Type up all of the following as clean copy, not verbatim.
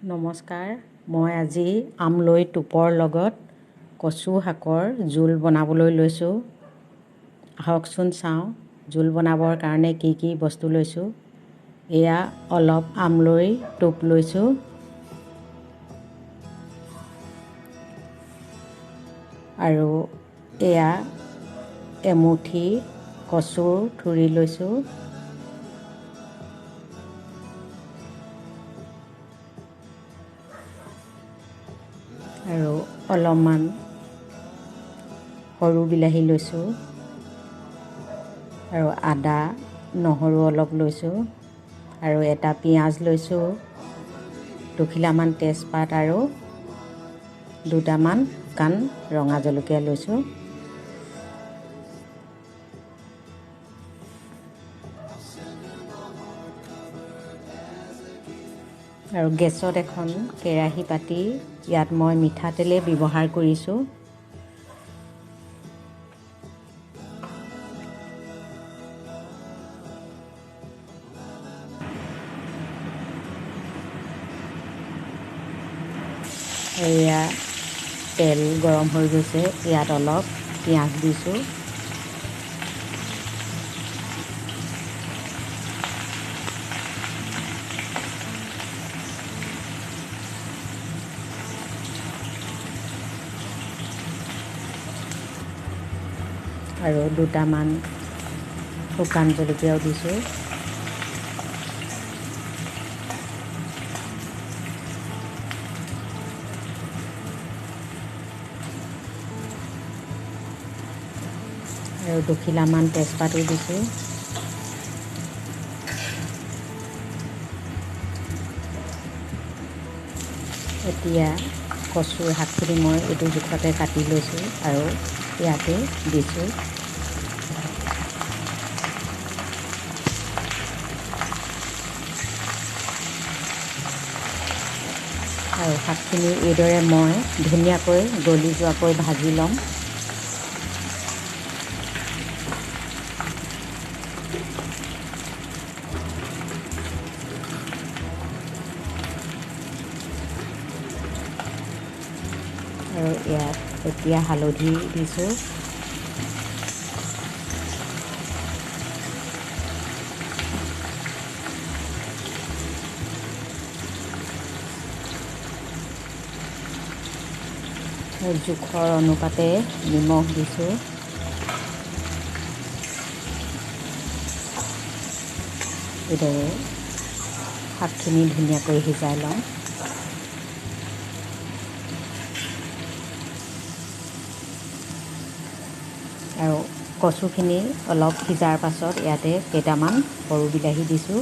নমস্কাৰ, মই আজি আমলৈ টোপৰ লগত কচু শাকৰ জোল বনাবলৈ লৈছোঁ। আহকচোন চাওঁ জোল বনাবৰ কাৰণে কি কি বস্তু লৈছোঁ। এয়া অলপ আমলৈ টোপ লৈছোঁ, আৰু এয়া এমুঠি কচুৰ থুৰি লৈছোঁ, আৰু অলপমান সৰু বিলাহী লৈছোঁ, আৰু আদা নহৰু অলপ লৈছোঁ, আৰু এটা পিঁয়াজ লৈছোঁ, দুখিলামান তেজপাত আৰু দুটামান শুকান ৰঙা জলকীয়া লৈছোঁ। আৰু গেছত এখন কেৰাহী পাতি ইয়াত মই মিঠাতেলেই ব্যৱহাৰ কৰিছোঁ। এয়া তেল গৰম হৈ গৈছে, ইয়াত অলপ পিঁয়াজ দিছোঁ। আৰু দুটামান শুকান জলকীয়াও দিছোঁ। আৰু দুখিলামান তেজপাতো দিছোঁ। এতিয়া কচুৰ শাকখিনি মই এইটো জোখতে কাটি লৈছোঁ আৰু ইয়াতে দিছোঁ। আৰু শাকখিনি এইদৰে মই ধুনীয়াকৈ গলি যোৱাকৈ ভাজি ল'ম। আৰু ইয়াত এতিয়া হালধি দিছোঁ। জোখৰ অনুপাতে নিমখ দিছোঁ। এইদৰে শাকখিনি ধুনীয়াকৈ সিজাই ল'ম। আৰু কচুখিনি অলপ সিজাৰ পাছত ইয়াতে কেইটামান সৰু বিলাহী দিছোঁ।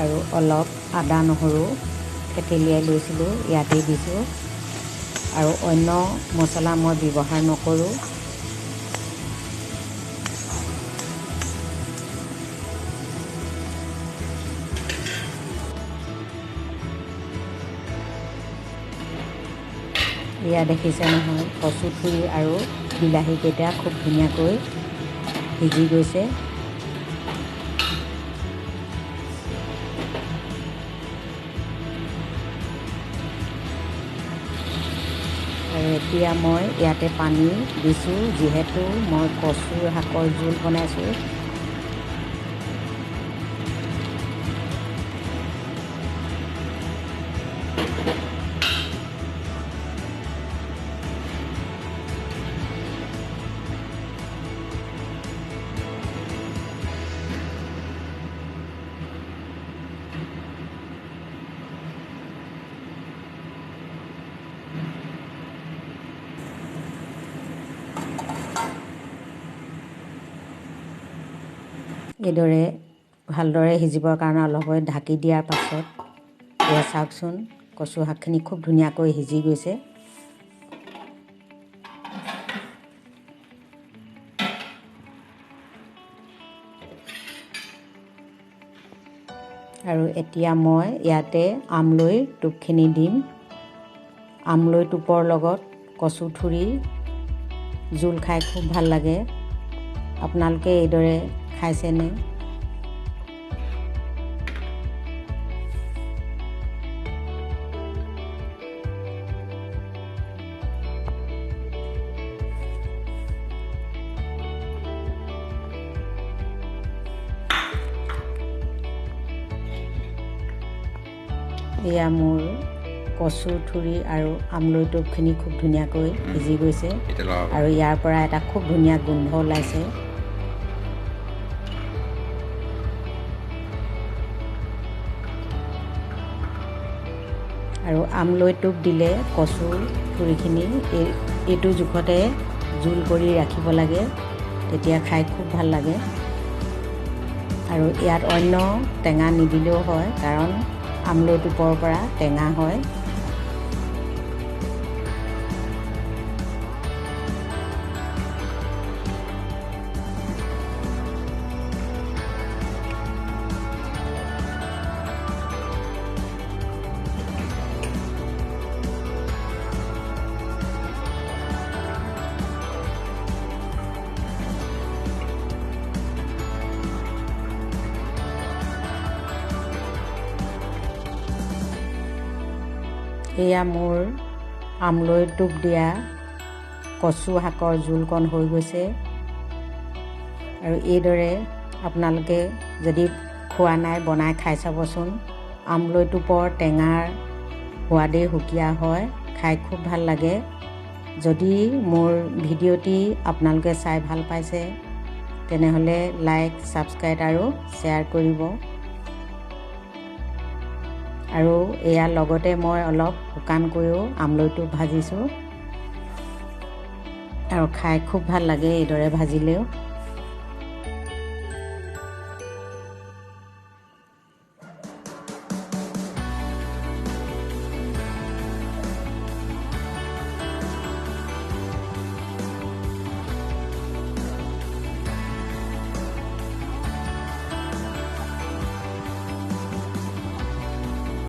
আৰু অলপ আদা নহৰু থেতেলিয়াই লৈছিলোঁ, ইয়াতেই দিছোঁ। আৰু অন্য মছলা মই ব্যৱহাৰ নকৰোঁ। এয়া দেখিছে নহয়, কচু থুৰি আৰু বিলাহীকেইটা খুব ধুনীয়াকৈ সিজি গৈছে। আৰু এতিয়া মই ইয়াতে পানী দিছোঁ, যিহেতু মই কচুৰ শাকৰ জোল বনাইছোঁ। এইদৰে ভালদৰে সিজিবৰ কাৰণে অলপ ঢাকি দিয়াৰ পাছত এয়া চাওকচোন, কচু শাকখিনি খুব ধুনীয়াকৈ সিজি গৈছে। আৰু এতিয়া মই ইয়াতে আমলৈ টোপখিনি দিম। আমলৈ টোপৰ লগত কচু থুৰি জোল খাই খুব ভাল লাগে। আপোনালোকে এইদৰে খাইছেনে? এয়া মোৰ কচু থুৰি আৰু আমলৈ টোপখিনি খুব ধুনীয়াকৈ সিজি গৈছে আৰু ইয়াৰ পৰা এটা খুব ধুনীয়া গোন্ধ ওলাইছে। আৰু আমলৈ টোপ দিলে কচু থুৰিখিনি এইটো জোখতে জোল কৰি ৰাখিব লাগে, তেতিয়া খাই খুব ভাল লাগে। আৰু ইয়াত অন্য টেঙা নিদিলেও হয়, কাৰণ আমলৈ টোপৰ পৰা টেঙা হয়। এয়া মোৰ আমলৈ টোপ দিয়া কচু শাকৰ জোলকণ হৈ গৈছে। আৰু এইদৰে আপোনালোকে যদি খোৱা নাই বনাই খাই চাবচোন। আমলৈ টোপৰ টেঙাৰ সোৱাদেই সুকীয়া হয়, খাই খুব ভাল লাগে। যদি মোৰ ভিডিঅ'টি আপোনালোকে চাই ভাল পাইছে তেনেহ'লে লাইক, ছাবস্ক্ৰাইব আৰু শ্বেয়াৰ কৰিব। আৰু এয়াৰ লগতে মই অলপ শুকানকৈও আমলৈটো ভাজিছোঁ আৰু খাই খুব ভাল লাগে এইদৰে ভাজিলেও।